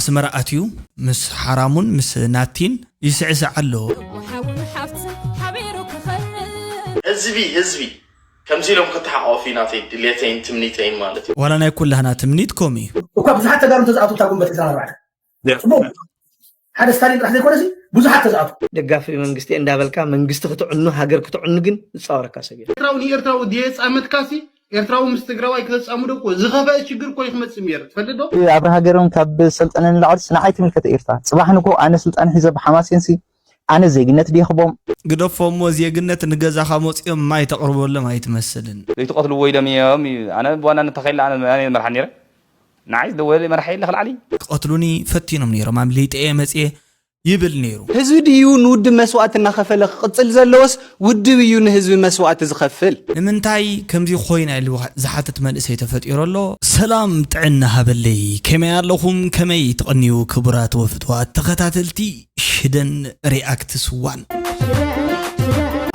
ኣስመራ ኣትዩ ምስ ሓራሙን ምስ ናቲን ይስዕስዕ ኣሎ። ሓውን ሓፍትን ሓቢሩ ክኸርብ ህዝቢ ህዝቢ ከምዚ ኢሎም ክተሓቋፉ ናተይ ድሌተይን ትምኒተይን ማለት እዩ። ዋላ ናይ ኩላህና ትምኒት ከምኡ እዩ። እኳ ብዙሓት ተጋሩ እንተዝኣትዉ እታ ጉንበት ዕስራን ኣርባዕተን ጽቡቕ ሓደ ስታሊን ጥራሕ ዘይኮነሲ ብዙሓት ተዝኣትዉ ደጋፊ መንግስቲ እንዳበልካ መንግስቲ ክትዕኑ ሃገር ክትዕኑ ግን ዝፃወረካ ሰብ የለን። ኤርትራዊ ንኤርትራዊ ድየጻመድካሲ ኤርትራዊ ምስ ትግራዋይ ክተጻምዶ እኮ ዝኸፈአ ችግር እኮ ይክመጽእ ነይሩ ትፈልጥ ዶ? ኣብርሃ ገረም ካብ ሰልጠነ ንላዕልስ ንዓይ ትምልከተ ኤርትራ። ጽባሕ ንግሆ ኣነ ስልጣን ሒዘ ብሓማሴንሲ ኣነ ዜግነት ድየ ክቦም? ግደፎ እሞ ዜግነት ንገዛኻ መጺኦም ማይ ተቕርበሎም ኣይትመስልን። ዘይትቐትልዎ ኢሎም እዮም እዩ። ኣነ ብዋናነት ተኸይለ ኣነ ኣነ መርሓ ነይረ። ንዓይ ዝደወለ መርሓ የለ ክልዓሊ። ክቐትሉኒ ፈቲኖም ነይሮም ኣምሊጠ እየ መጽየ ይብል ነይሩ። ህዝቢ ድዩ ንውድብ መስዋእቲ እናኸፈለ ክቕፅል ዘለዎስ ውድብ እዩ ንህዝቢ መስዋእቲ ዝኸፍል? ንምንታይ ከምዚ ኮይና ኢሉ ዝሓትት መንእሰይ ተፈጢሩ ኣሎ። ሰላም ጥዕና ሃበለይ፣ ከመይ ኣለኹም? ከመይ ትቐንዩ ክቡራት ወፍትዋት ተኸታተልቲ ሽደን ሪኣክትስ ዋን?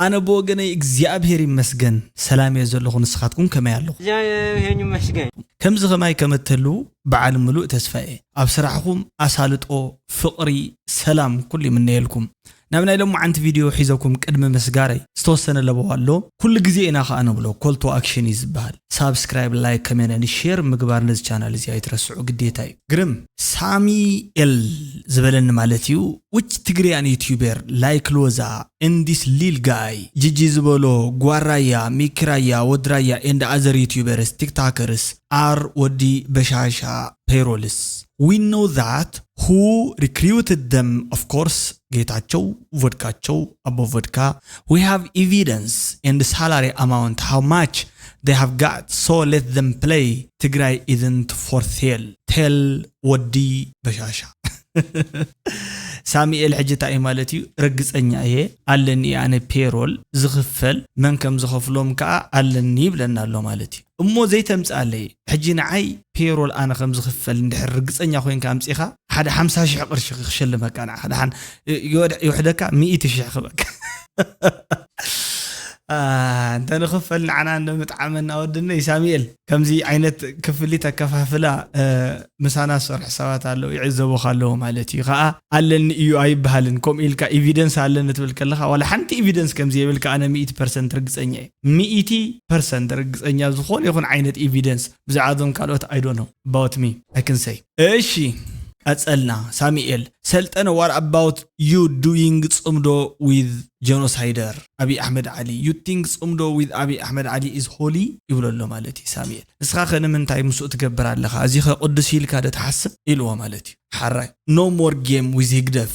ኣነ ብወገነይ እግዚኣብሔር ይመስገን ሰላም እየ ዘለኹ። ንስኻትኩም ከመይ ኣለኹ? ይመስገን። ከምዚ ኸማይ ከም እትህልዉ በዓል ምሉእ ተስፋ እየ። ኣብ ስራሕኹም ኣሳልጦ፣ ፍቕሪ፣ ሰላም ኩሉ ይምነየልኩም። ናብ ናይ ሎማዓንቲ ቪድዮ ሒዘኩም ቅድሚ ምስጋረይ ዝተወሰነ ለበዋ ኣሎ። ኩሉ ግዜ ኢና ኸኣ ንብሎ፣ ኮል ቱ ኣክሽን እዩ ዝበሃል። ሳብስክራይብ፣ ላይክ፣ ከመነ ንሼር ምግባር ነዚ ቻናል እዚ ኣይትረስዑ፣ ግዴታ እዩ። ግርም ሳሚኤል ዝበለኒ ማለት እዩ። Which Tigrian YouTuber like Loza and this Lil guy? ጂጂ ዝበሎ፣ ጓራያ፣ ሚኪራያ፣ ወድራያ and other YouTubers, TikTokers are ወዲ በሻሻ payrolls. We know that who recruited them, of course, ጌታቸው፣ ቮድካቸው፣ ኣቦ ቮድካ። We have evidence and salary amount, how much they have got, so let them play. ትግራይ isn't for sale. Tell ወዲ በሻሻ። ሳሚኤል ሕጂ እንታይ እዩ ማለት እዩ? ርግፀኛ እየ ኣለኒ እየ ኣነ ፔሮል ዝኽፈል መን ከም ዝኸፍሎም ከዓ ኣለኒ ይብለና ኣሎ ማለት እዩ። እሞ ዘይተምፅኣለይ ሕጂ ንዓይ ፔሮል ኣነ ከም ዝኽፈል እንድሕር ርግፀኛ ኮይንካ ኣምፂኻ ሓደ ሓምሳ ሽሕ ቅርሺ ክሸልመካ ንዓኻ ደሓን ይወድ- ይውሕደካ ሚእቲ ሽሕ ክበካ እንተ ንኽፈል ንዓና እንዶ ምጥዓመና ወድነይ ሳሚኤል ከምዚ ዓይነት ክፍሊት ኣከፋፍላ ምሳና ዝሰርሑ ሰባት ኣለዉ ይዕዘቡኻ ኣለዉ ማለት እዩ ከዓ ኣለኒ እዩ ኣይበሃልን ከምኡ ኢልካ ኤቪደንስ ኣለኒ ትብል ከለኻ ዋላ ሓንቲ ኤቪደንስ ከምዚ የብልካ ኣነ ሚእቲ ፐርሰንት ርግፀኛ እየ ሚእቲ ፐርሰንት ርግፀኛ ዝኾነ ይኹን ዓይነት ኤቪደንስ ብዛዕባ ዞም ካልኦት I don't know about me I can say እሺ ቀፀልና ሳሚኤል ሰልጠነ what about you doing ፅምዶ with genocider ኣብይ ኣሕመድ ዓሊ you think ፅምዶ with ኣብይ ኣሕመድ ዓሊ is holy ይብሎ ኣሎ ማለት እዩ ሳሚኤል ንስኻ ከ ንምንታይ ምስኡ ትገብር ኣለኻ እዚ ከ ቅዱስ ኢልካ ዶ ትሓስብ ኢልዎ ማለት እዩ ሓራይ no more game with ህግደፍ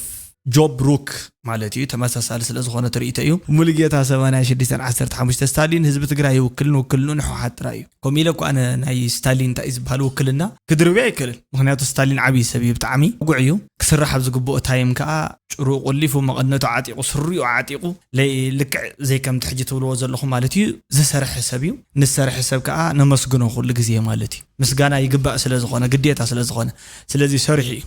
ጆብ ሩክ ማለት እዩ ተመሳሳሊ ስለ ዝኾነ ትርኢቶ እዩ ሙሉጌታ ሰማንያ ሽዱሽተ ዓሰርተ ሓሙሽተ ስታሊን ህዝቢ ትግራይ ይውክልን ውክልንኡ ንሕወሓት ጥራይ እዩ ከምኡ ኢለ እኮ ኣነ ናይ ስታሊን እንታይ እዩ ዝበሃል ውክልና ክድርብያ ኣይክእልን ምክንያቱ ስታሊን ዓብዪ ሰብ እዩ ብጣዕሚ ጉዕ እዩ ክስራሕ ኣብ ዝግብኦ ታይም ከዓ ጭርኡ ቆሊፉ መቐነቱ ዓጢቑ ስሪኡ ዓጢቑ ልክዕ ዘይከምቲ ሕጂ ትብልዎ ዘለኹም ማለት እዩ ዝሰርሐ ሰብ እዩ ንዝሰርሐ ሰብ ከዓ ነመስግኖ ኩሉ ግዜ ማለት እዩ ምስጋና ይግባእ ስለ ዝኾነ ግዴታ ስለ ዝኾነ ስለዚ ሰሪሑ እዩ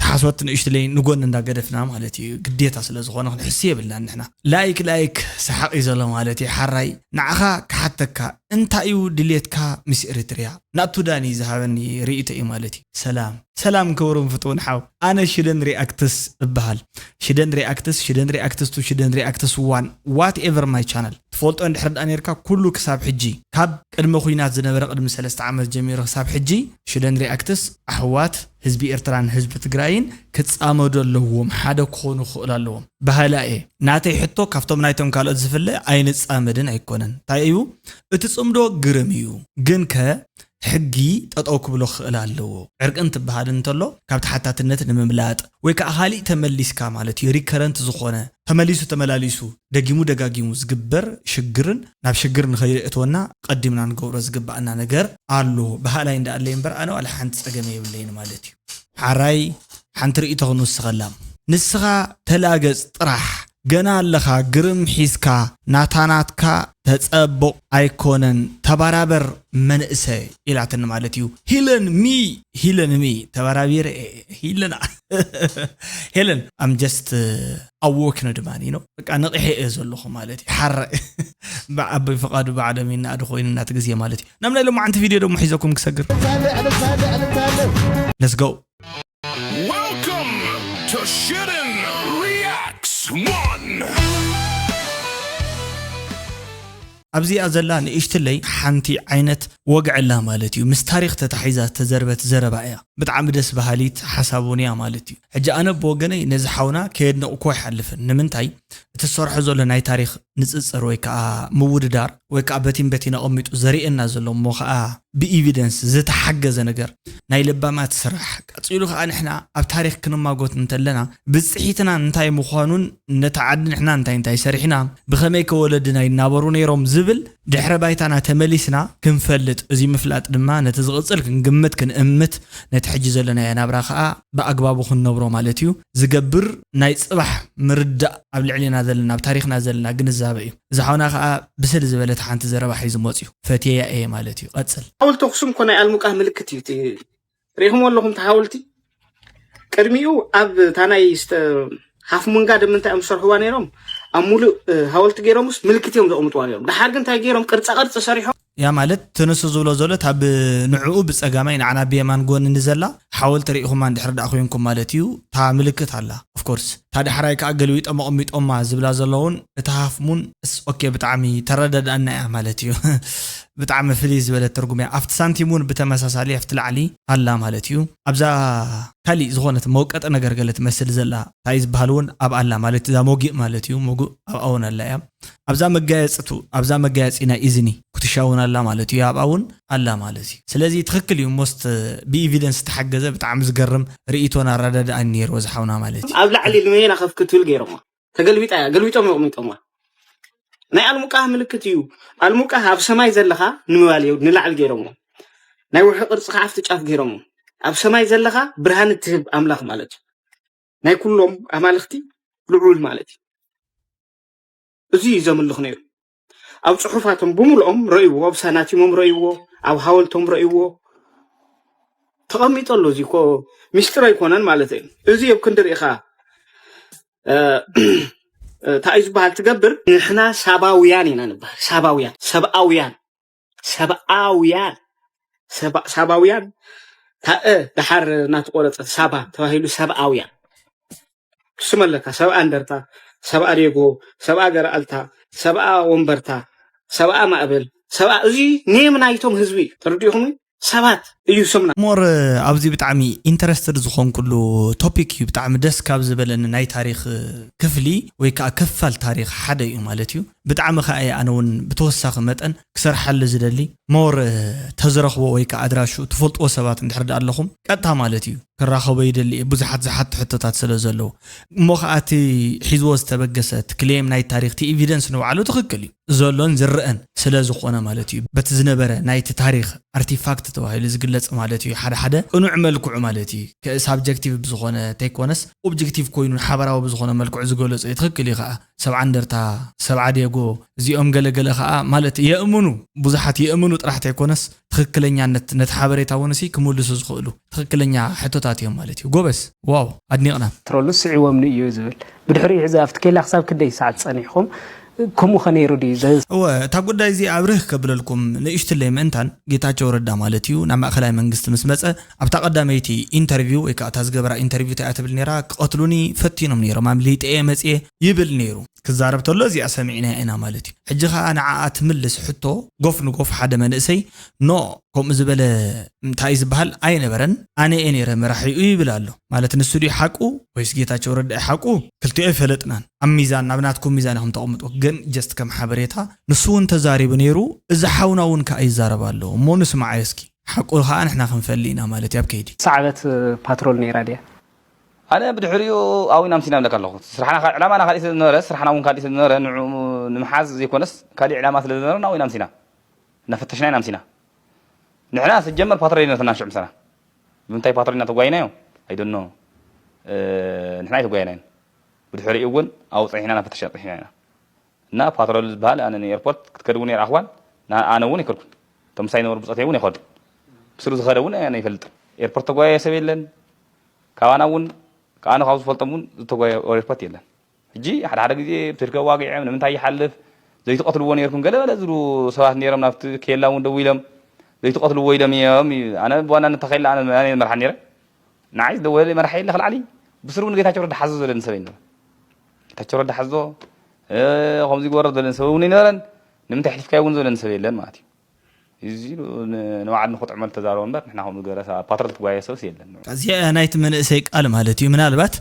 ተሓስወት ንእሽትለይ ንጎን እንዳገደፍና ማለት እዩ ግዴታ ስለ ዝኾነ ክንሕስ የብልናን ንሕና ላይክ ላይክ ሰሓቕ እዩ ዘሎ ማለት እዩ ሓራይ ንዓኻ ክሓተካ እንታይ እዩ ድሌትካ ምስ ኤሪትርያ ናቱ ዳኒ ዝሃበኒ ርእይቶ እዩ ማለት እዩ ሰላም ሰላም ክብሩን ፍትውን ሓው ኣነ ሽደን ሪኣክትስ እበሃል ሽደን ሪኣክትስ ሽደን ሪኣክትስ ቱ ሽደን ሪኣክትስ ዋን ዋት ኤቨር ማይ ቻነል ትፈልጦ እንድሕር ደኣ ነርካ ኩሉ ክሳብ ሕጂ ካብ ቅድሚ ኩናት ዝነበረ ቅድሚ ሰለስተ ዓመት ጀሚሩ ክሳብ ሕጂ ሽደን ሪኣክትስ ኣሕዋት ህዝቢ ኤርትራን ህዝቢ ትግራይን ክጻመዱ ኣለዎም ሓደ ክኾኑ ክኽእሉ ኣለዎም በሃላ እየ ናተይ ሕቶ ካብቶም ናይቶም ካልኦት ዝፍለ ኣይንጻመድን ኣይኮነን እንታይ እዩ እቲ ጽምዶ ግርም እዩ ግን ከ ሕጊ ጠጠው ክብሎ ክኽእል ኣለዎ ዕርቂ እንትበሃል እንተሎ ካብ ተሓታትነት ንምምላጥ ወይ ከዓ ካሊእ ተመሊስካ ማለት እዩ ሪከረንት ዝኾነ ተመሊሱ ተመላሊሱ ደጊሙ ደጋጊሙ ዝግበር ሽግርን ናብ ሽግር ንኸይእትወና ቀዲምና ንገብሮ ዝግባኣና ነገር ኣሎ በሃላይ እንዳኣለይ እምበር ኣነ ዋላ ሓንቲ ፀገም የብለይን ማለት እዩ ሓራይ ሓንቲ ርእይቶ ክንውስኸላ ንስኻ ተላገፅ ጥራሕ ገና ኣለኻ ግርም ሒዝካ ናታናትካ ተጸብቕ ኣይኮነን ተባራበር መንእሰ ኢላትኒ ማለት እዩ ሂለን ሚ ሂለን ሚ ተባራቢረ ሂለና ሄለን I'm just ኣወክነ ድማ ነው በቃ ነቕሐ እየ ዘለኹ ማለት እዩ ሓረ ብዓበይ ፍቓዱ ብዓለም ይናኣዱ ኮይኑ እናቲ ግዜ ማለት እዩ ናብ ናይ ሎማዓንቲ ቪድዮ ደሞ ሒዘኩም ክሰግር Let's go Welcome to Shitten Reacts one. ኣብዚኣ ዘላ ንእሽትለይ ሓንቲ ዓይነት ወግዕላ ማለት እዩ። ምስ ታሪኽ ተታሒዛ ዝተዘርበት ዘረባ እያ። ብጣዕሚ ደስ በሃሊት ሓሳብ እውን እያ ማለት እዩ። ሕጂ ኣነ ብወገነይ ነዚ ሓውና ከየድነቕኩ ኣይሓልፍን። ንምንታይ? እቲ ዝሰርሖ ዘሎ ናይ ታሪኽ ንጽጽር ወይ ከዓ ምውድዳር ወይ ከዓ በቲን በቲን ኣቐሚጡ ዘርእየና ዘሎ እሞ ከዓ ብኢቪደንስ ዝተሓገዘ ነገር ናይ ለባማት ስራሕ። ቀጺሉ ከዓ ንሕና ኣብ ታሪኽ ክንማጎት እንተለና ብጽሒትና እንታይ ምዃኑን ነታ ዓዲ ንሕና እንታይ እንታይ ሰሪሕና ብኸመይ ከ ወለድና ይናበሩ ነይሮም ዝብል ድሕረ ባይታና ተመሊስና ክንፈልጥ፣ እዚ ምፍላጥ ድማ ነቲ ዝቕጽል ክንግምት ክንእምት፣ ነቲ ሕጂ ዘለናዮ ናብራ ከዓ ብኣግባቡ ክንነብሮ ማለት እዩ ዝገብር። ናይ ጽባሕ ምርዳእ ኣብ ልዕሌና ዘለና ኣብ ታሪኽና ዘለና ግንዛበ እዩ። እዚ ሓውና ከዓ ብስል ዝበለት ሓንቲ ዘረባ ሒዙ መፅዩ ፈትየያ እየ ማለት እዩ። ቀፅል። ሓወልቲ ኣኽሱም እኮ ናይ ኣልሙቃህ ምልክት እዩ። እቲ ርኢኹም ኣለኹም እቲ ሓወልቲ ቅድሚኡ ኣብ እታ ናይ ስተ- ሃፍ ሙን ጋርደን ምንታይ እዮም ዝሰርሕዋ ነይሮም? ኣብ ሙሉእ እ፣ ሓወልቲ ገይሮምስ ምልክት እዮም ዘቕምጥዋ ነይሮም። ድሓር ግን እንታይ ገይሮም? ቅርፃ ቅርፂ ሰሪሖም። ያ ማለት እቲ ንሱ ዝብሎ ዘሎ እታ ብንዕኡ ብፀጋማይ ንዓና ብየማን ጎኒ ንዘላ ሓወልቲ ርኢኹማ እንድሕር ደኣ ኮይንኩም ማለት እዩ። እታ ምልክት ኣላ ኦፍኮርስ። እታ ዳሕራይ ከዓ ገልቢጦም ኣቐሚጦማ ዝብላ ዘለውን እታ ሃፍ ሙን ስ ኦኬ ብጣዕሚ ተረዳድኣና እያ ማለት እዩ። ብጣዕሚ ፍልይ ዝበለት ትርጉም እያ። ኣብቲ ሳንቲም እውን ብተመሳሳሊ ኣብቲ ላዕሊ ኣላ ማለት እዩ። ኣብዛ ካሊእ ዝኾነት መውቀጢ ነገር ገለ ትመስል ዘላ እንታይ ዝበሃል እውን ኣብ ኣላ ማለት እዛ ሞጊእ ማለት እዩ። ሞጉእ ኣብኣ እውን ኣላ እያ። ኣብዛ መጋየፅቱ ኣብዛ መጋየፂ ናይ እዝኒ ኩትሻ እውን ኣላ ማለት እዩ። ኣብኣ እውን ኣላ ማለት እዩ። ስለዚ ትኽክል እዩ። ሞስት ብኢቪደንስ ዝተሓገዘ ብጣዕሚ ዝገርም ርእይቶን ኣረዳድኣን ነይርዎ ዝሓውና ማለት እዩ። ኣብ ላዕሊ ንመሄና ከፍ ክትብል ገይሮማ ተገልቢጣ እያ ገልቢጦም የቕሚጦማ። ናይ ኣልሙቃህ ምልክት እዩ። ኣልሙቃህ ኣብ ሰማይ ዘለኻ ንምባል እዩ ንላዕሊ ገይሮሞ። ናይ ውርሒ ቅርፂ ከዓ ኣብቲ ጫፍ ገይሮሞ። ኣብ ሰማይ ዘለኻ ብርሃን እትህብ ኣምላኽ ማለት እዩ። ናይ ኩሎም ኣማልኽቲ ልዑል ማለት እዩ። እዚ እዩ ዘምልኽ ነይሩ። ኣብ ፅሑፋቶም ብምልኦም ረእይዎ፣ ኣብ ሳናቲሞም ረእይዎ፣ ኣብ ሃወልቶም ረእይዎ ተቐሚጦ ኣሎ። እዚ እኮ ሚስጥር ኣይኮነን ማለት እዩ። እዚ ኣብ ክንዲ ርኢኻ እ፣ እንታይ እዩ ዝበሃል ትገብር? ንሕና ሳባውያን ኢና ንበሃል። ሳባውያን፣ ሰብኣውያን፣ ሰብኣውያን፣ ሰባ- ሳባውያን ታእ ደሓር እናተቆረፀት ሳባ ተባሂሉ ሰብኣውያን። ክስመለካ ሰብኣ እንደርታ፣ ሰብኣ ዴጎ፣ ሰብኣ ገረኣልታ፣ ሰብኣ ወንበርታ፣ ሰብኣ ማእበል፣ ሰብኣ እዚ ኔም ናይቶም ህዝቢ እዩ። ተረዲእኹም? ሰባት እዩ ስምና። ሞር ኣብዚ ብጣዕሚ ኢንተረስትድ ዝኾንኩሉ ቶፒክ እዩ። ብጣዕሚ ደስ ካብ ዝበለኒ ናይ ታሪኽ ክፍሊ ወይ ከዓ ክፋል ታሪኽ ሓደ እዩ ማለት እዩ። ብጣዕሚ ከዓ እየ ኣነ እውን ብተወሳኺ መጠን ክሰርሓሉ ዝደሊ። ሞር ተዝረኽቦ ወይ ከዓ ኣድራሹ ትፈልጥዎ ሰባት እንድሕር ደኣ ኣለኹም ቀጥታ ማለት እዩ ክራኸቦ ይደሊ እየ። ብዙሓት ዝሓቱ ሕቶታት ስለ ዘለዉ እሞ ከዓ እቲ ሒዝዎ ዝተበገሰ እቲ ክሌም ናይ ታሪኽ እቲ ኤቪደንስ ንባዕሉ ትኽክል እዩ። ዘሎን ዝረአን ስለ ዝኾነ ማለት እዩ። በቲ ዝነበረ ናይቲ ታሪኽ ኣርቲፋክት ተባሂሉ ዝግለጽ ማለት እዩ። ሓደ ሓደ ቅኑዕ መልክዑ ማለት እዩ። ከ- ሳብጀክቲቭ ብዝኾነ ተይኮነስ ኦብጀክቲቭ ኮይኑ ሓበራዊ ብዝኾነ መልክዑ ዝገለጾ እዩ። ትኽክል እዩ ከዓ ሰብዓ እንደርታ፣ ሰብዓ ዴጎ እዚኦም ገለገለ ከዓ ማለት የእምኑ ብዙሓት የእምኑ ጥራሕ ተይኮነስ ትኽክለኛነት ነቲ ሓበሬታ እውን ሲ ክምልሱ ዝኽእሉ ትኽክለኛ ሕቶታት እዮም ማለት እዩ። ጎበዝ ዋው ኣድኒቕና። ትረሉ ስዒቦምኒ እዩ ዝብል ብድሕሪኡ ሕዚ ኣብቲ ኬላ ክሳብ ክንደይ ሰዓት ጸኒሕኩም? ከምኡ ከ ነይሩ ድዩ? ዘ- እወ እታ ጉዳይ እዚ ኣብርህ ከብለልኩም ንእሽትለይ ምእንታን ጌታቸው ረዳ ማለት እዩ ናብ ማእኸላይ መንግስቲ ምስ መፀ ኣብታ ቀዳመይቲ ኢንተርቪው ወይ ከዓ እታ ዝገበራ ኢንተርቪው እንታይ እያ ትብል ነይራ? ክቐትሉኒ ፈቲኖም ነይሮም ኣምሊጠ እየ መፅየ ይብል ነይሩ። ክዛረብ ተሎ እዚኣ ሰሚዕና ኢና ማለት እዩ። ሕጂ ከዓ ንዓኣ ትምልስ ሕቶ ጎፍ ንጎፍ ሓደ መንእሰይ ኖ ከምኡ ዝበለ እንታይ ዝበሃል ኣይነበረን ኣነ እየ ነይረ መራሒኡ ይብል ኣሎ ማለት ንሱ ድዩ ሓቁ ወይስ ጌታቸው ረዳ እዩ ሓቁ? ክልቲኦ ኣይፈለጥናን። ኣብ ሚዛን ናብ ናትኩም ሚዛን ኢኹም ተቐምጡ ግን ጀስት ከም ሓበሬታ ንሱ እውን ተዛሪቡ ነይሩ። እዚ ሓውና እውን ከዓ ይዛረብ ኣሎ እሞ ንስማዓዮ እስኪ። ሓቁ ከዓ ንሕና ክንፈሊ ኢና ማለት እዩ ኣብ ከይዲ። ሰዓበት ፓትሮል ነይራ ድያ? ኣነ ብድሕሪኡ ኣዊና ኣምሲና እብለካ ኣለኹ። ስራሕና ካ- ዕላማና ካልእ ስለ ዝነበረ ስራሕና እውን ካልእ ስለ ዝነበረ ንዕኡ ንምሓዝ ዘይኮነስ ካልእ ዕላማ ስለ ዝነበረና ኣዊና ኣምሲና እናፈተሽና ኢና ኣምሲና። ንሕና ስጀመር ፓትሮል ኢና ተናሽዑ ምሳና። ብምንታይ ፓትሮል ኢና ተጓይናዮ? ኣይደኖ ንሕና ኣይተጓይናዮን። ብድሕሪኡ እውን ኣብኡ ፀኒሕና እናፈተሽና ፀኒሕና ኢና። እና ፓትሮል ዝበሃል ኣነ ንኤርፖርት ክትከድ እውን የርኣኽዋን ና- ኣነ እውን ኣይከድኩን። እቶም ምሳይ ዝነበሩ ብፆተይ እውን ኣይኸዱ። ብስሩ ዝኸደ እውን ኣነ ኣይፈልጥን። ኤርፖርት ተጓየ ሰብ የለን። ካባና እውን ከኣነ ካብ ዝፈልጦም እውን ዝተጓየ ኤርፖርት የለን። ሕጂ ሓደ ሓደ ግዜ ብስልኪ ኣዋጊዐም ንምንታይ ይሓልፍ ዘይትቐትልዎ ነይርኩም ገለ በለ ዝብሉ ሰባት ነይሮም ናብቲ ኬላ እውን ደው ኢሎም ዘይትቐትልዎ ኢሎም እዮም እዩ። ኣነ ብዋናነት ተኸላ ኣነ ኣነ መርሓ ነይረ። ንዓይ ዝደወለ መራሒ የለ ክልዓሊ ብስሩ ንጌታቸው ረዳ ሓዞ ዘለኒ ሰብ ኣይነበረን። ጌታቸው ረዳ ሓዞ ከምዚ ግበሮ ዘለኒ ሰብ እውን ኣይነበረን። ንምንታይ ኣሕሊፍካዮ እውን ዘለኒ ሰብ የለን ማለት እዩ። እዚ ንባዕሉ ንክጥዕመሉ ተዛረቦ እምበር ንሕና ከምኡ ገረ ፓትሮል ትጓየ ሰብስ የለን። እዚኣ ናይቲ መንእሰይ ቃል ማለት እዩ። ምናልባት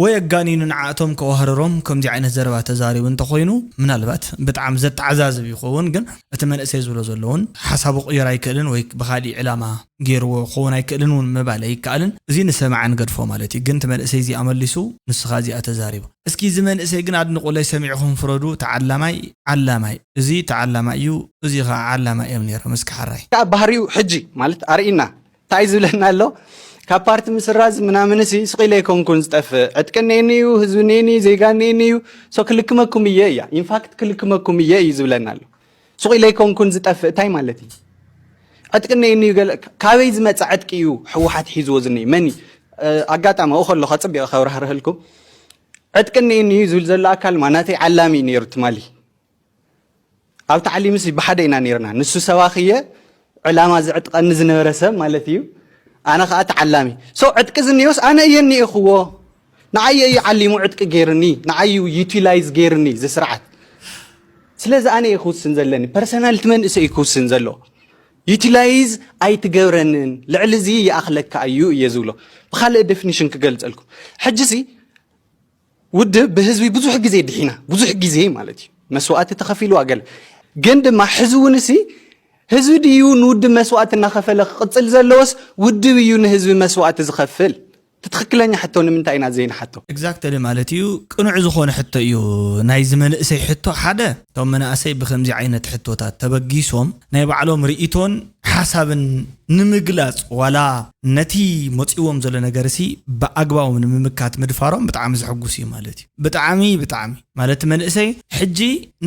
ወይ ኣጋኒኑ ንዓእቶም ከዋህረሮም ከምዚ ዓይነት ዘረባ ተዛሪቡ እንተኮይኑ ምናልባት ብጣዕሚ ዘተዓዛዝብ ይኸውን። ግን እቲ መንእሰይ ዝብሎ ዘለውን ሓሳቡ ክቕየር ኣይክእልን ወይ ብካሊእ ዕላማ ገይርዎ ክኸውን ኣይክእልን እውን ምባል ኣይከኣልን። እዚ ንሰማዕን ገድፎ ማለት እዩ። ግን እቲ መንእሰይ እዚኣ መሊሱ ንስኻ እዚኣ ተዛሪቡ። እስኪ እዚ መንእሰይ ግን ኣድንቑለይ፣ ሰሚዕኹም ፍረዱ። ተዓላማይ ዓላማይ፣ እዚ ተዓላማይ እዩ፣ እዚ ኸዓ ዓላማይ እዮም ነይሮም። እስኪ ሓራይ። ካብ ባህሪኡ ሕጂ ማለት ኣርእና እንታይ ዝብለና ኣሎ? ካብ ፓርቲ ምስራዝ ምናምን ሲ ስቕ ኢለ ኣይኮንኩን ዝጠፍእ። ዕጥቂ እኒኤኒ እዩ፣ ህዝቢ እኒኤኒ እዩ፣ ዜጋ እኒኤኒ እዩ። ሶ ክልክመኩም እየ እያ። ኢንፋክት ክልክመኩም እየ እዩ ዝብለና ኣሎ። ስቕ ኢለ ኣይኮንኩን ዝጠፍእ እንታይ ማለት እዩ? ዕጥቂ እኒኤኒ እዩ ገለ ካበይ ዝመፀ ዕጥቂ እዩ ህወሓት ሒዝዎ ዝኒ መን እዩ? ኣጋጣሚ ኣብኡ ከለኹ ኣፅቢቐ ከብራህርህልኩም ዕጥቂ እኒኤኒ እዩ ዝብል ዘሎ ኣካል ማ ናተይ ዓላሚ እዩ ነይሩ ትማሊ ኣብ ታዕሊምስ ብሓደ ኢና ነይርና ንሱ ሰባኽየ ዕላማ ዝዕጥቀኒ ዝነበረ ሰብ ማለት እዩ ኣነ ከዓ ተዓላሚ ሶ ዕጥቂ ዝኒኦስ ኣነ እየ እኒኤኽዎ ንዓየ እዩ ዓሊሙ ዕጥቂ ገይርኒ ንዓዩ ዩቲላይዝ ገይርኒ እዚ ስርዓት ስለዚ ኣነ እየ ክውስን ዘለኒ ፐርሰናልቲ መንእሰይ እዩ ክውስን ዘሎ ዩቲላይዝ ኣይትገብረንን ልዕሊ እዚ ይኣኽለካ እዩ እየ ዝብሎ ብካልእ ዴፊኒሽን ክገልፀልኩም ሕጂ ሲ ውድብ ብህዝቢ ብዙሕ ግዜ ድሒና ብዙሕ ግዜ ማለት እዩ መስዋእቲ ተኸፊልዋ ገለ ግን ድማ ሕዚ እውን ሲ ህዝቢ ድዩ ንውድብ መስዋእቲ እናኸፈለ ክቕፅል ዘለዎስ ውድብ እዩ ንህዝቢ መስዋእቲ ዝኸፍል ትትኽክለኛ ሕቶ ንምንታይ ኢና ዘይንሓቶ exactly ማለት እዩ ቅኑዕ ዝኾነ ሕቶ እዩ ናይዚ መንእሰይ ሕቶ ሓደ እቶም መናእሰይ ብከምዚ ዓይነት ሕቶታት ተበጊሶም ናይ ባዕሎም ርእቶን ሓሳብን ንምግላፅ ዋላ ነቲ መፂዎም ዘሎ ነገር ሲ ብኣግባቡ ንምምካት ምድፋሮም ብጣዕሚ ዘሐጉስ እዩ ማለት እዩ ብጣዕሚ ብጣዕሚ ማለት መንእሰይ ሕጂ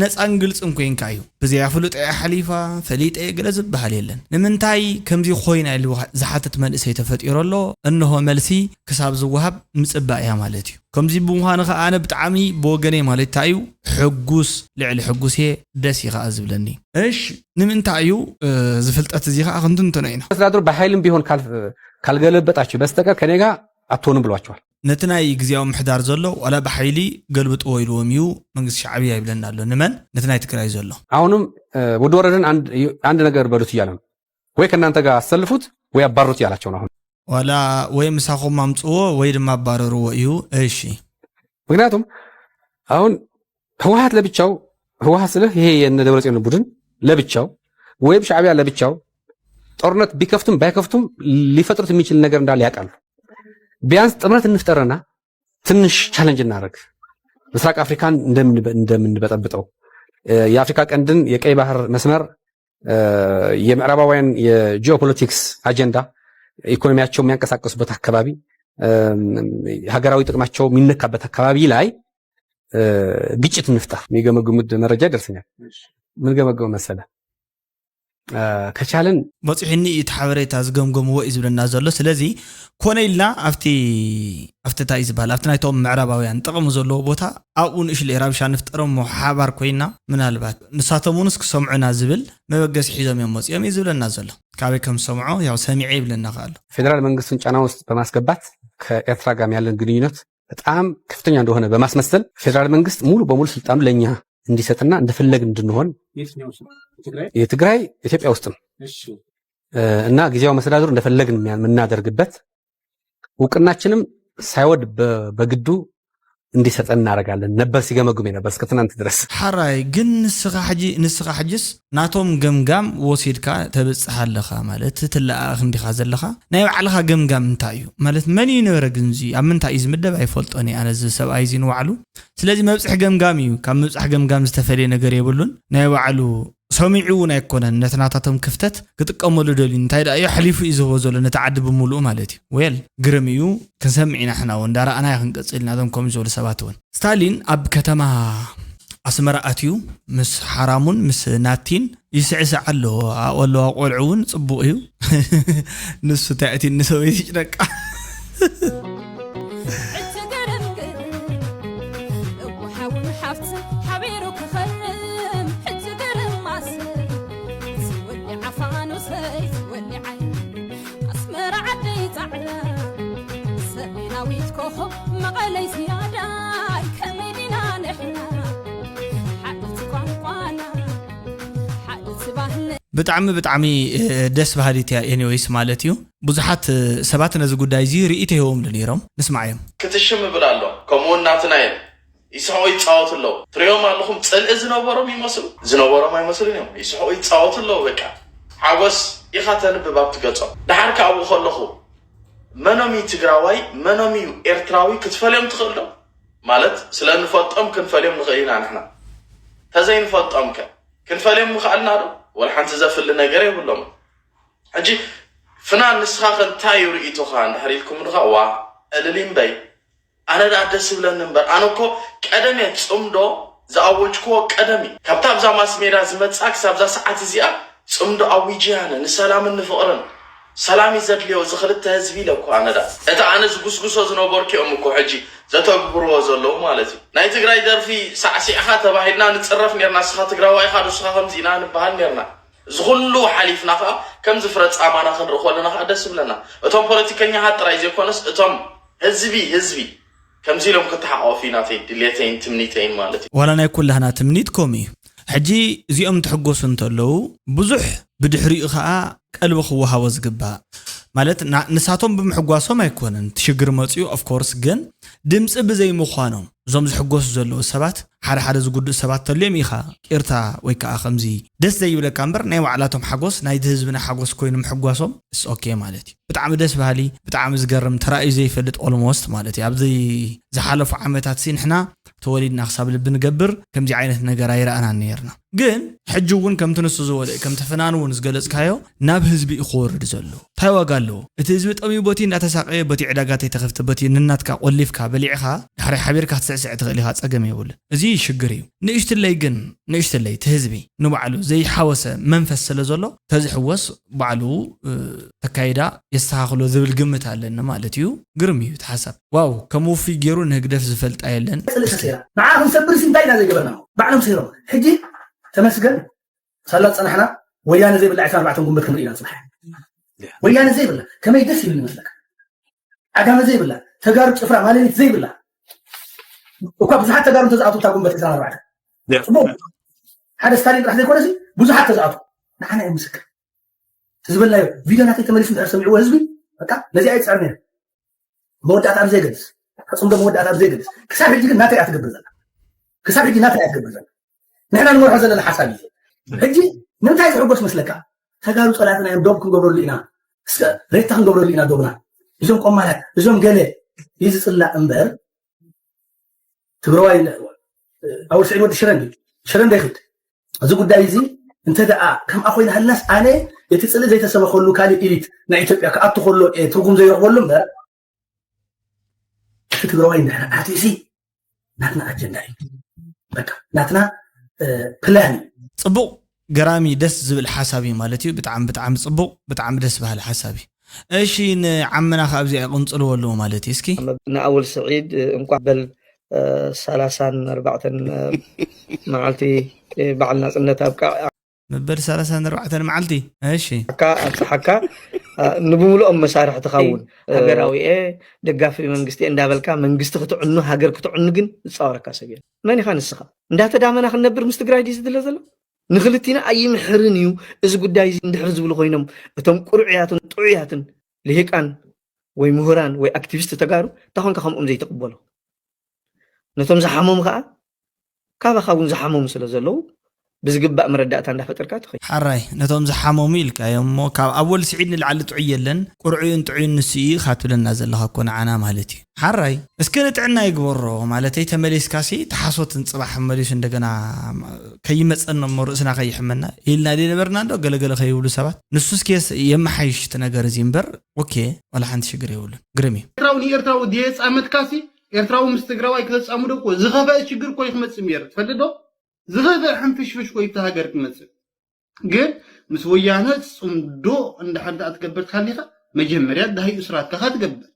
ነፃን ግልፅን ኮይንካ እዩ ብዘያ ፍሉጠ እያ ሓሊፋ ፈሊጠ እየ ገለ ዝበሃል የለን ንምንታይ ከምዚ ኮይና ኢሉ ዝሓትት መንእሰይ ተፈጢሩ ኣሎ እንሆ መልሲ ክሳብ ዝወሃብ ምፅባእ እያ ማለት እዩ ከምዚ ብምዃኑ ከዓ ኣነ ብጣዕሚ ብወገነይ ማለት እንታይ እዩ ሕጉስ ልዕሊ ሕጉስ እየ ደስ እዩ ከዓ ዝብለኒ እሽ ንምንታይ እዩ ዝፍልጠት እዚ ከዓ ክንትንትኖ ኢና ኣስተዳድሩ ብሓይልም ቢሆን ካልገለበጣችሁ በስተቀር ከኔ ጋር አትሆኑም ብሏቸዋል ነቲ ናይ ግዜያዊ ምሕዳር ዘሎ ዋላ ብሓይሊ ገልብጥዎ ኢልዎም እዩ መንግስቲ ሻዕብያ ይብለና ኣሎ ንመን ነቲ ናይ ትግራይ ዘሎ ኣሁንም ውድ ወረደን አንድ ነገር በሉት እያለ ነው ወይ ከእናንተ ጋር አሰልፉት ወይ አባሩት እያላቸው ነው አሁን ዋላ ወይ ምሳኹም አምፅዎ ወይ ድማ አባረርዎ እዩ እሺ ምክንያቱም አሁን ህወሀት ለብቻው ህወሀት ስልህ ይሄ የነ ደብረጽዮን ቡድን ለብቻው ወይም ሻዕቢያ ለብቻው ጦርነት ቢከፍቱም ባይከፍቱም ሊፈጥሩት የሚችል ነገር እንዳለ ያውቃሉ። ቢያንስ ጥምረት እንፍጠርና ትንሽ ቻለንጅ እናደርግ ምስራቅ አፍሪካን እንደምንበጠብጠው የአፍሪካ ቀንድን የቀይ ባህር መስመር የምዕራባውያን የጂኦፖለቲክስ አጀንዳ ኢኮኖሚያቸው የሚያንቀሳቀሱበት አካባቢ ሀገራዊ ጥቅማቸው የሚነካበት አካባቢ ላይ ግጭት እንፍጠር የሚገመግሙት መረጃ ይደርሰኛል። ምን ገመገሙ መሰለ ከቻልን በፂሑኒ እዩ እቲ ሓበሬታ ዝገምገምዎ እዩ ዝብለና ዘሎ ስለዚ ኮነ ኢልና ኣብቲ ኣብቲ እንታይ ዝበሃል ኣብቲ ናይቶም ምዕራባውያን ጥቕሚ ዘለዎ ቦታ ኣብኡ ንእሽለይ ራብሻ ንፍጠር እሞ ሓባር ኮይና ምናልባት ንሳቶም ውንስ ክሰምዑና ዝብል መበገሲ ሒዞም እዮም መፅኦም እዩ ዝብለና ዘሎ ካበይ ከም ዝሰምዖ ያው ሰሚዐ ይብለና ከኣሎ ፌደራል መንግስትን ጫና ውስጥ በማስገባት ከኤርትራ ጋም ያለን ግንኙነት በጣም ከፍተኛ እንደሆነ በማስመሰል ፌዴራል መንግስት ሙሉ በሙሉ ስልጣኑ ለእኛ እንዲሰጥና እንደፈለግ እንድንሆን የትግራይ ኢትዮጵያ ውስጥም እና ጊዜያዊ መስተዳድሩ እንደፈለግን የምናደርግበት እውቅናችንም ሳይወድ በግዱ እንዲሰጠን እናደርጋለን ነበር ሲገመግም የነበር እስከ ትናንት ድረስ። ሓራይ ግን ንስኻ ሕጂ ንስኻ ሕጅስ ናቶም ገምጋም ወሲድካ ተብጽሕ ኣለኻ ማለት ትለኣእኽ እንዲኻ ዘለኻ ናይ ባዕልኻ ገምጋም እንታይ እዩ ማለት መን እዩ ነበረ ግን እዚ ኣብ ምንታይ እዩ ዝምደብ ኣይፈልጦን እየ ኣነ እዚ ሰብኣይ እዚ ንባዕሉ ስለዚ መብፅሒ ገምጋም እዩ ካብ ምብፃሕ ገምጋም ዝተፈልየ ነገር የብሉን ናይ ባዕሉ ሰሚዑ እውን ኣይኮነን ነቲ ናታቶም ክፍተት ክጥቀመሉ ደልዩ እንታይ ደኣ እዩ ኣሕሊፉ እዩ ዝህቦ ዘሎ ነቲ ዓዲ ብምሉኡ ማለት እዩ well ግርም እዩ ክንሰምዕ ኢና ሕና እውን እንዳረኣናዮ ክንቀፅል ኢና እዞም ከምኡ ዝበሉ ሰባት እውን ስታሊን ኣብ ከተማ ኣስመራ ኣትዩ ምስ ሓራሙን ምስ ናቲን ይስዕስዕ ኣሎ ኣብኡ ኣለዋ ቆልዑ እውን ፅቡቕ እዩ ንሱ እንታይ እቲ ንሰበይቲ ጭነቃ ኮኸብ መቐለይ ዝያዳይ ከመይ ዲና ንሕና ሓንቲ ቋንቋና ሓንቲ ባህልና ብጣዕሚ ብጣዕሚ ደስ በሃሊት እያ። ኤኒወይስ ማለት እዩ ብዙሓት ሰባት ነዚ ጉዳይ እዚ ርእይቶ ይህቦምሉ ነይሮም። ንስማዓዮም። ክትሽም እብል ኣሎ። ከምኡውን ናትና እዮም። ይስሕቑ ይጻወቱ ኣለዉ። ትርእዮም ኣለኹም ጽልኢ ዝነበሮም ይመስሉ። ዝነበሮም ኣይመስሉን እዮም። ይስሕቑ ይጻወቱ ኣለዉ። በቃ ሓጎስ ኢኻ ተንብብ ኣብቲ ገጾም። ደሓር ከ ኣብኡ ከለኹ መኖም እዩ ትግራዋይ፣ መኖም እዩ ኤርትራዊ ክትፈልዮም ትኽእል ዶ? ማለት ስለ ንፈልጦም ክንፈልዮም ንኽእል ኢና ንሕና። ተዘይንፈልጦም ከ ክንፈልዮም ምኽኣልና ዶ? ወላ ሓንቲ ዘፍሊ ነገር የብሎም። ሕጂ ፍናን ንስኻ ከ እንታይ እዩ ርእይቶኻ እንድሕር ኢልኩም ድኻ ዋ እልል እምበይ ኣነ ደኣ ደስ ይብለኒ እምበር ኣነ እኮ ቀደም እየ ጽምዶ ዝኣወጅክዎ ቀደም እዩ ካብታ ኣብዛ ማስ ሜዳ ዝመጽኣ ክሳብ እዛ ሰዓት እዚኣ ጽምዶ ኣዊጅ እየ ኣነ ንሰላምን ንፍቕርን ሰላም እዩ ዘድልዮ እዚ ክልተ ህዝቢ ኢለ እኮ ኣነ ደኣ እቲ ኣነ ዝጉስጉሶ ዝነበርኩ እዮም እኮ ሕጂ ዘተግብርዎ ዘለዉ ማለት እዩ ናይ ትግራይ ደርፊ ሳዕሲዕኻ ተባሂልና ንጽረፍ ኔርና ንስኻ ትግራዋይ ኢኻ ዶ ንስኻ ከምዚ ኢና ንበሃል ኔርና እዚ ኩሉ ሓሊፍና ከኣ ከምዚ ፍረ ጻማና ክንርኢ ከለና ከኣ ደስ ይብለና። እቶም ፖለቲከኛታት ጥራይ ዘይኮነስ እቶም ህዝቢ ህዝቢ ከምዚ ኢሎም ክተሓቋፉ እዩ ናተይ ድሌተይን ትምኒተይን ማለት እዩ። ዋላ ናይ ኩላህና ትምኒት ከምኡ እዩ። ሕጂ እዚኦም ትሕጎሱ እንተለዉ ብዙሕ ብድሕሪኡ ከኣ ቀልቢ ክወሃቦ ዝግባእ ማለት ንሳቶም ብምሕጓሶም ኣይኮነን ትሽግር መፅኡ ኦፍኮርስ ግን ድምፂ ብዘይምዃኖም እዞም ዝሕጎሱ ዘለዉ ሰባት ሓደ ሓደ ዝጉድኡ ሰባት ተልዮም ኢኻ ቂርታ ወይ ከዓ ከምዚ ደስ ዘይብለካ እምበር ናይ ባዕላቶም ሓጎስ ናይቲ ህዝብና ሓጎስ ኮይኑ ምሕጓሶም ስ ኦኬ ማለት እዩ። ብጣዕሚ ደስ በሃሊ ብጣዕሚ ዝገርም ተራእዩ ዘይፈልጥ ኦልሞስት ማለት እዩ። ኣብዚ ዝሓለፉ ዓመታት ሲ ንሕና ተወሊድና ክሳብ ልቢ ንገብር ከምዚ ዓይነት ነገር ኣይረኣናን ነይርና። ግን ሕጂ እውን ከምቲ ንሱ ዝበለ ከምቲ ፍናን እውን ዝገለፅካዮ ናብ ህዝቢ እዩ ክወርድ ዘሎ። እንታይ ዋጋ ኣለዎ? እቲ ህዝቢ ጠምዩ በቲ እንዳተሳቀየ በቲ ዕዳጋ ተይተኸፍተ በቲ ንናትካ ቆሊፍካ በሊዕኻ ዳሕራይ ሓቢርካ ክትስዕስዕ ትኽእል ኢኻ፣ ፀገም የብሉን። እዚ ሽግር እዩ። ንእሽትለይ ግን ንእሽትለይ እቲ ህዝቢ ንባዕሉ ዘይሓወሰ መንፈስ ስለ ዘሎ ተዝሕወስ ባዕሉ ተካይዳ የስተኻኽሎ ዝብል ግምት ኣለኒ ማለት እዩ። ግርም እዩ እቲ ሓሳብ። ዋው ከም ውፉይ ገይሩ ንህግደፍ ዝፈልጣ የለን። ጽልኢ ተሰይራ ንዓ ክንሰብር ሲ እንታይ ኢና ዘይገበርና ባዕሎም ሰይሮም ሕጂ ተመስገን ሳላ ዝጸናሕና ወያነ ዘይብላ ዕስራን ኣርባዕተን ጉንበት ክንርኢ ኢና ንጽባሕ ወያነ ዘይብላ ከመይ ደስ ይብል ይመስለካ ዓጋመ ዘይብላ ተጋሩ ጭፍራ ማለሊት ዘይብላ እኳ ብዙሓት ተጋሩ እንተዝኣትዉ እታ ጉንበት ዕስራን ኣርባዕተን ጽቡቕ ሓደ ስታሊን ጥራሕ ዘይኮነሲ ብዙሓት ተዝኣትዉ ንዓና እዮም ምስክር ዝበልናዮ ቪድዮ ናተይ ተመሊሱ እንድሕር ሰሚዕዎ ህዝቢ በቃ ነዚኣ ይፅዕር ነይሩ መወዳእታ ኣብ ዘይገልፅ ተፅምዶ መወዳእታ ኣብ ዘይገልፅ ክሳብ ሕጂ ግን ናተይ እያ ትገብር ዘላ ክሳብ ሕጂ ናተይ እያ ትገብር ዘላ ንሕና ንመርሖ ዘለና ሓሳብ እዩ ሕጂ ንምንታይ ዝሕጎስ መስለካ ተጋሩ ፀላእትና እዮም ዶብ ክንገብረሉ ኢና እስከ ሬታ ክንገብረሉ ኢና ዶብና እዞም ቆማላት እዞም ገለ እዩ ዝፅላእ እምበር ትግራዋይ ኣወል ስዒድ ወዲ ሽረ እንዲ ሽረ እንደ ይኽድ እዚ ጉዳይ እዚ እንተ ደኣ ከምኣ ኮይና ሃልናስ ኣነ እቲ ፅልእ ዘይተሰበኸሉ ካልእ ኢሊት ናይ ኢትዮጵያ ክኣቱ ከሎ እየ ትርጉም ዘይረኽበሉ እምበር እቲ ትግራዋይ እንድሕር ኣትዩሲ ናትና ኣጀንዳ እዩ በቃ ናትና ፕላን እዩ ፅቡቅ ገራሚ ደስ ዝብል ሓሳብ እዩ ማለት እዩ። ብጣዕሚ ብጣዕሚ ፅቡቅ ብጣዕሚ ደስ በሃሊ ሓሳብ እዩ። እሺ ንዓምና ከ ኣብዚኣ ይቅንፅልዎ ኣለዎ ማለት እዩ እስኪ። ንኣወል ስዒድ እንቋዕ በል ሰላሳን ኣርባዕተን መዓልቲ በዓል ናፅነት ኣብቃዕ። መበል ሰላሳን ኣርባዕተን መዓልቲ እሺ። ኣካ ኣብፅሓካ ንብምልኦም መሳርሒ ትኸውን። ሃገራዊ እየ ደጋፊ መንግስቲ እየ እንዳበልካ መንግስቲ ክትዕኑ ሃገር ክትዕኑ ግን ዝፃወረካ ሰብ የለን። መን ኢኻ ንስኻ? እንዳተዳመና ክንነብር ምስ ትግራይ ድዩ ዝድለ ዘሎ? ንክልቲና ኣይምሕርን እዩ እዚ ጉዳይ እዚ እንድሕር ዝብሉ ኮይኖም እቶም ቁሩዕያትን ጥዑያትን ልሂቃን ወይ ምሁራን ወይ ኣክቲቪስት ተጋሩ እንታይ ኮንካ ከምኦም ዘይትቕበሎ ነቶም ዝሓመሙ ከዓ ካባኻ እውን ዝሓመሙ ስለ ዘለዉ ብዝግባእ መረዳእታ እንዳፈጠርካ ትኸይድ ሓራይ ነቶም ዝሓመሙ ኢልካዮም እሞ ካብ ኣወል ስዒድ ንላዕሊ ጥዑይ የለን ቁርዑይን ጥዑይን ንሱ እዩ ኢኻ ትብለና ዘለኻ እኮ ንዓና ማለት እዩ ሓራይ እስከ ንጥዕና ይግበሮ ማለተይ ተመሊስካሲ ተሓሶትን ፅባሕ መሊሱ እንደገና ከይመፀና እሞ ርእስና ከይሕመና ኢልና ድየ ነበርና እንዶ ገለገለ ከይብሉ ሰባት ንሱስ ኬስ የመሓይሽ እቲ ነገር እዚ እምበር ኦኬ ዋላ ሓንቲ ሽግር የብሉን ግርም እዩ ኤርትራዊ ንኤርትራዊ ድየጻመድካሲ ኤርትራዊ ምስ ትግራዋይ ክተጻምዶ እኮ ዝኸፈአ ሽግር እኮ ይክመጽእ ነይሩ ትፈልጥ ዶ ዝኸፈአ ሕንፍሽፍሽ እኮ ይብቲ ሃገር ክመጽእ ግን ምስ ወያነ ጽምዶ እንድሕር ደኣ ትገብር ተሃሊኻ መጀመርያ ዳሂ እስራትካ ከትገብር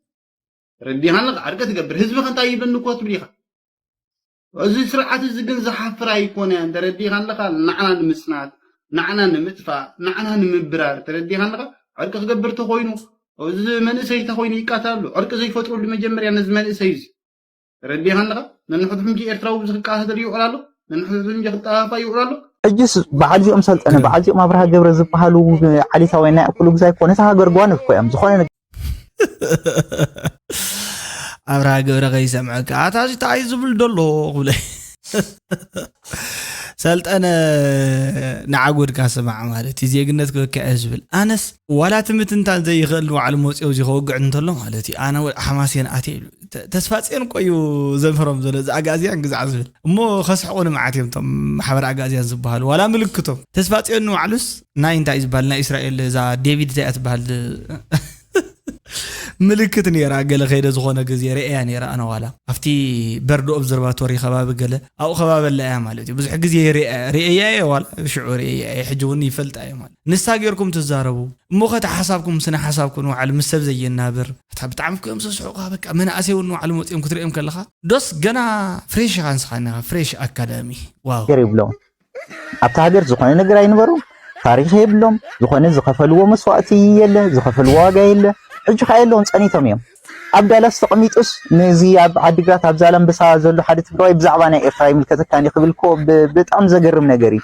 ተረዲኻ ኣለኻ ዓርቀ ትገብር ህዝቢ ከንታይ ይብለኒ እኮ ትብል ኢኻ እዚ ስርዓት እዚ ግን ዝሓፍር ኣይኮነን ተረዲኻ ኣለኻ ንዓና ንምጽናት ንዓና ንምጥፋእ ንዓና ንምብራር ተረዲኻ ኣለኻ ዕርቂ ክገብር ተኾይኑ እዚ መንእሰይ እንተ ኮይኑ ይቃተል ኣሎ። ዕርቂ ዘይፈጥረሉ መጀመርያ ነዚ መንእሰይ እዚ ረዲኻ ኣለኻ። ነንሕድሕዱ ሕጂ ኤርትራዊ ብዚ ክቃተል ይውዕል ኣሎ። ነንሕድሕዱ ሕጂ ክጠፋፋ ይውዕል ኣሎ። ሕጅስ በዓል እዚኦም ሰልጠነ፣ በዓል እዚኦም ኣብርሃ ገብረ ዝበሃሉ ዓሊታውያን ናይ ኩሉ ግዜ ኣይኮነ፣ እታ ሃገር ጓኖት እኮ እዮም። ዝኾነ ነገር ኣብርሃ ገብረ ከይሰምዐካ፣ ኣታ እዚ እንታይ ዝብል ደሎ ክብለ። ሰልጠነ ንዓጉድካ ስማዕ ማለት እዩ። ዜግነት ክበክዕ እየ ዝብል። ኣነስ ዋላ እቲ ምትንታን ዘይኽእል ንባዕሉ መፂኦ እዚ ከወግዕ እንተሎ ማለት እዩ። ኣነ ወ-፣ ሓማሴን ኣትየ ይብል። ተ-፣ ተስፋ ፅዮን እኮ እዩ ዘምህሮም ዘሎ፣ እዚ ኣጋዝያን ግዛዕ ዝብል። እሞ ከስሕቑ ንመዓት እዮም እቶም ማሕበር ኣጋዝያን ዝበሃሉ። ዋላ ምልክቶም። ተስፋ ፅዮን ንባዕሉስ ናይ እንታይ ዝበሃል፣ ናይ እስራኤል እዛ ዴቪድ እንታይ እያ ትበሃል? ምልክት ነይራ። ገለ ከይደ ዝኾነ ግዜ ርእያ ነይራ። ኣነ ዋላ ኣብቲ በርዶ ኦብዘርቫቶሪ ከባቢ ገለ ኣብኡ ከባቢ ኣላ እያ ማለት እዩ። ብዙሕ ግዜ ርእያ፣ ርእያ እየ ዋላ ሽዑ ርእያ እየ። ሕጂ እውን ይፈልጣ እየ ማለት። ንሳ ጌርኩም ትዛረቡ። እሞ ኸ እቲ ሓሳብኩም፣ ስነ ሓሳብኩም ንባዕሉ ምስ ሰብ ዘየናብር። እታ ብጣዕሚ እኮ እዮም ዘስሕቑኻ። በቃ መናእሰይ እውን ንባዕሉ መፂኦም ክትርእዮም ከለኻ ዶስ ገና ፍሬሽ ኢኻ ንስኻ፣ ፍሬሽ ኣካዳሚ። ዋው። ነገር የብሎም። ኣብታ ሃገር ዝኾነ ነገር ኣይንበሩ፣ ታሪኽ የብሎም። ዝኾነ ዝኸፈልዎ መስዋእቲ የለ፣ ዝኸፈልዎ ዋጋ የለ። ሕጂ ከኣ የለውን፣ ጸኒቶም እዮም። ኣብ ዳላስ ተቐሚጡስ፣ ነዚ ኣብ ዓዲግራት፣ ኣብ ዛላምበሳ ዘሎ ሓደ ትግራዋይ ብዛዕባ ናይ ኤርትራ ይምልከተካን እዩ ክብል እኮ ብ-፣ ብጣዕሚ ዘገርም ነገር እዩ።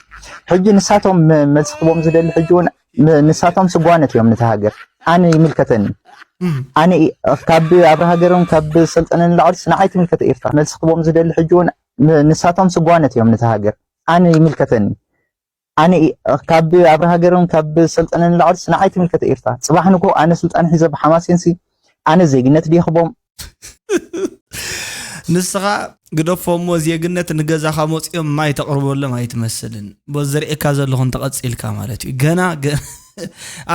ሕጂ ንሳቶም መ-፣ መልሲ ክቦም ዝደሊ ሕጂ እውን ም-፣ ንሳቶም ስጓነት እዮም ነታ ሃገር። ኣነ ይምልከተኒ። እም። ኣነ ኢ-፣ ካብ ኣብርሃ ገረውን ካብ ሰልጠነ ንላዕልስ ንዓይ ትምልከተ ኤርትራ። መልሲ ክቦም ዝደሊ ሕጂ እውን ም-፣ ንሳቶም ስጓነት እዮም ነታ ሃገር። ኣነ ይምልከተኒ። ኣነ ኢ-፣ ካብ ኣብርሃ ገረውን ካብ ሰልጠነ ንላዕልስ ንዓይ ትምልከተ ኤርትራ። ጽባሕ ንግሆ ኣነ ስልጣን ሒዘ ብሓማሴንሲ ኣነ ዜግነት ድየ ክቦም? ንስኻ ግደፎ እሞ ዜግነት ንገዛኻ መጺኦም ማይ ተቕርበሎም ኣይትመስልን። በዚ ዘርእየካ ዘለኹ እንተቐጺልካ ማለት እዩ። ገና ገ-፣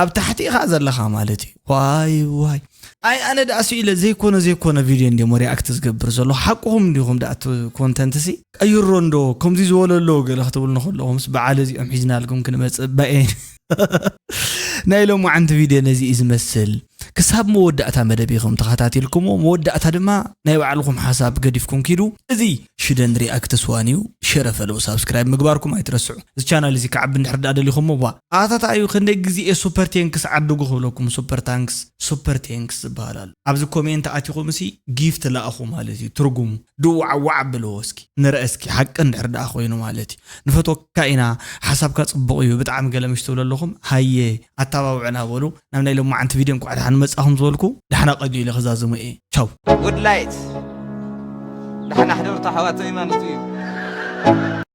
ኣብ ታሕቲ ኢኻ ዘለኻ ማለት እዩ። ዋይ ዋይ። ኣይ ኣነ ደኣ ስኢለ ዘይኮነ ዘይኮነ ቪድዮ እንዲሞ ሪኣክት ዝገብር ዘለኹ። ሓቅኹም እንዲኹም ደኣ እቲ ኮንተንት ሲ ቀይሮ እንዶ ከምዚ ዝበለ ኣለዎ ገለ ክትብሉ ንኸለኹምስ በዓል እዚኦም ሒዝናልኩም ክንመጽእ እባ እየ። ናይ ሎማዓንቲ ቪድዮ ነዚ እዩ ዝመስል። ክሳብ መወዳእታ መደብ ኢኹም ተኸታቲልኩሞ፣ መወዳእታ ድማ ናይ ባዕልኹም ሓሳብ ገዲፍኩም ኪዱ። እዚ ሽደን ሪኣክትስ ዋን እዩ። ሸረ ፈለው ሳብስክራይብ ምግባርኩም ኣይትረስዑ። እዚ ቻናል እዚ ክዓቢ እንድሕር ደኣ ደሊኹሞ፣ ዋ፣ ኣታታ እዩ ክንደይ ግዜ እየ ሱፐር ቴንክስ ዓድጉ ክብለኩም። ሱፐር ታንክስ፣ ሱፐር ቴንክስ ዝበሃል ኣሎ። ኣብዚ ኮሜንት ኣቲኹም እሲ ጊፍት ለኣኹ ማለት እዩ ትርጉሙ። ድዋዕዋዕ ብልዎ እስኪ፣ ንርአ እስኪ፣ ሓቂ እንድሕር ደኣ ኮይኑ ማለት እዩ። ንፈትወካ ኢና፣ ሓሳብካ ጽቡቕ እዩ፣ ብጣዕሚ ገለ ምሽ ትብሉ ኣለኹም። ሃየ፣ ኣተባብዑና በሉ። ናብ ናይ ሎማዓንቲ ቪድዮ እንኳዕ ደሓን መጻኹም ዝበልኩ፣ ደሓና ቀንዩ ኢለ ክዛዝሙ እየ። ቻው። ጉድ ላይት፣ ደሓና ሕደሩ ኣሕዋተይ ማለት እዩ።